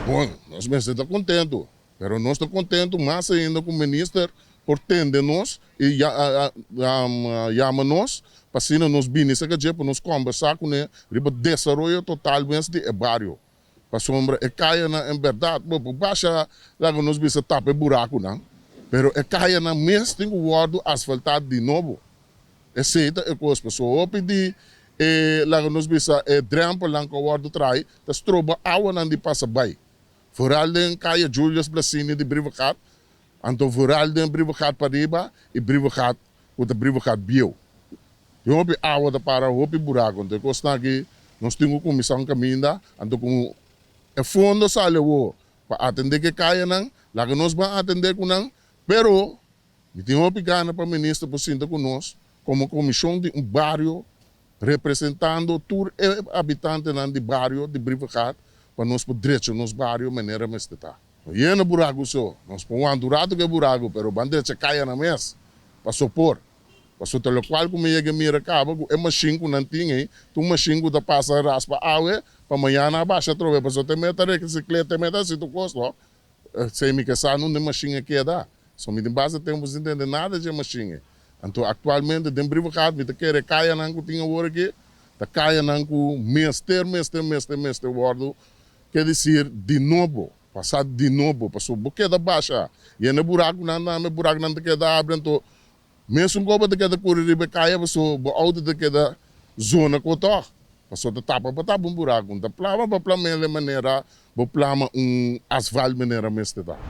Bon, nos mester ta kontentu, pero nos ta kontentu mas ainda ku minister por tende nos i yama nos pa asina nos bini serka dje pa nos kòmbersá kuné riba desaroyo total mes di e bario. Pasobra e kayanan en bèrdat bo por basha laga nos bisa tapa e burakunan, pero e kayanan mes tin ku wòrdu asfaltá di nobo. Esei ta e kos. Pasobra hopi di e laga nos bisa e drèmpelnan ku a wòrdu trahi ta stroba awanan di pasa bai. Vooral den kaya Julius Blasini di Brievengat, anto vooral den Brievengat pariba i Brievengat ku ta Brievengat bieu. Tin hopi awa ta para, hopi buraku. Anto e kosnan aki nos tin ku kuminsá un kaminda, anto ku e fondo sali awor pa atendé ku e kayanan, laga nos ban atendé ku nan, pero mi tin hopi gana pa minister por sinta ku nos komo komishon di un bario representando tur e habitantenan di bario di Brievengat pa nos por drecha nos bario manera mester ta. No yena buraku so, nos por wanta un ratu ku e buraku, pero ban drecha kayanan mes pa sopor. Pasobra ta lokual ku mi yega mira kaba ku e mashin ku nan tin ei ta un mashin ku ta pasa raspa awe pa mañana a basha atrobe pasobra te meta resikl'é te meta hasi tur kos no. Esei mi ke sa nunde e mashin a keda. So mi tin basta tempu sin tende nada dje mashin ei. Anto aktualmente den Brievengat mi ta kere kayanan ku tin awor aki ta kayanan ku mester mester mester mester wòrdu ke desir di nobo pasa di nobo pasobra bo keda basha yena e burakunan tambe burakunan ta keda abri anto Mesun ku bo ta keda kuri riba e kaya paso bo outo ta keda zona ku tòg. Paso ta tapa pa tapa un buraku. Ta plama pa plam'el e manera bo plama un asfalt manera mester ta.